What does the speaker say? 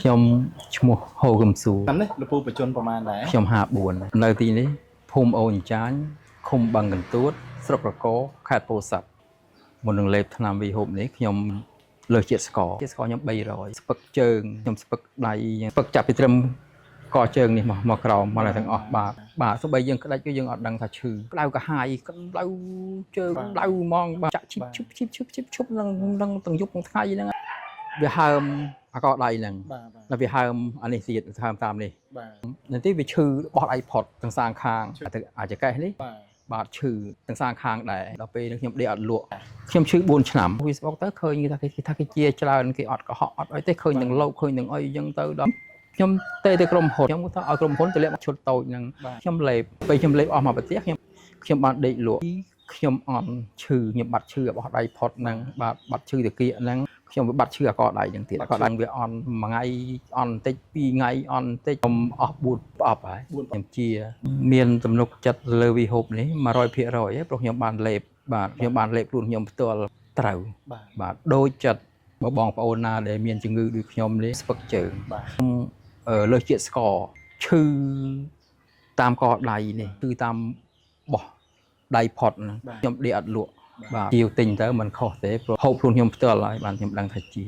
ខ្ញុំឈ្មោះហូកឹមស៊ូ ឆ្នាំនេះលោកពូបច្ចុប្បន្នប្រហែលដែរ ខ្ញុំ54នៅទីនេះភូមិអូនចាញឃុំបឹងកន្ទួតស្រុកក្រកខេត្តពោធិ៍សាត់មុននឹងលេបថ្នាំវីហូបនេះខ្ញុំលើសជាតិស្ករជាតិស្ករខ្ញុំ300ស្ពឹកជើងខ្ញុំស្ពឹកដៃស្ពឹកចាប់ពីត្រឹមកជើងនេះមកមកក្រោមមកដល់ទាំងអស់បាទបាទសូម្បីយើងក្តាច់គឺយើងអត់ដឹងថាឈឺក្តៅកាហាយក្តៅជើងក្តៅហ្មងបាទចាក់ឈីបឈប់ឈីបឈប់ឈីបឈប់នឹងនឹងទាំងយប់ទាំងថ្ងៃហ្នឹងវាហើមអាកដៃហ្នឹង បាទបាទ ដល់វាហើមអានេះទៀតហើមតាមនេះ បាទ នេះទីវាឈឺបោះដៃផុតទាំងសាងខាងទៅអាចកេះនេះ បាទ បាទឈឺទាំងសាងខាងដែរដល់ពេលនេះខ្ញុំដេកអត់លក់ខ្ញុំឈឺ4ឆ្នាំ Facebook ទៅឃើញគេថាគេថាគេជាច្រើនគេអត់កុហកអត់អីទេឃើញនឹងលោកឃើញនឹងអីអញ្ចឹងទៅដល់ខ្ញុំទេទៅក្រុមហ៊ុនខ្ញុំគាត់ថាឲ្យក្រុមហ៊ុនទៅលាក់ឈុតតូចហ្នឹង បាទ ខ្ញុំលេបពេលខ្ញុំលេបអស់មកប្រទេសខ្ញុំខ្ញុំបានដេកលក់ខ្ញុំអន់ឈឺខ្ញុំបាត់ឈឺរបស់ដៃផុតហ្នឹងបាទបាត់ឈឺតាគៀកហ្នឹងខ្ញុំវាបាត់ឈឺអាកដៃហ្នឹងទៀតអាកដៃវាអន់មួយថ្ងៃអន់បន្តិចពីរថ្ងៃអន់បន្តិចខ្ញុំអស់4ប្រអប់ហើយ 4 ខ្ញុំជាមានទំនុកចិត្តលើវីហូបនេះ100%ឯងព្រោះខ្ញុំបានលេបបាទខ្ញុំបានលេបខ្លួនខ្ញុំផ្ទាល់ត្រូវ បាទ បាទដូចចិត្តបើបងប្អូនណាដែលមានជំងឺដូចខ្ញុំនេះស្ពឹកជើង បាទ អឺលើសជាតិស្ករឈឺតាមកដៃនេះគឺតាមបោះដៃផុតហ្នឹងខ្ញុំដេកអត់លក់បាទជាវទិញទៅមិនខុសទេព្រោះហូបខ្លួនខ្ញុំផ្ទាល់ហើយបានខ្ញុំដឹងថាជា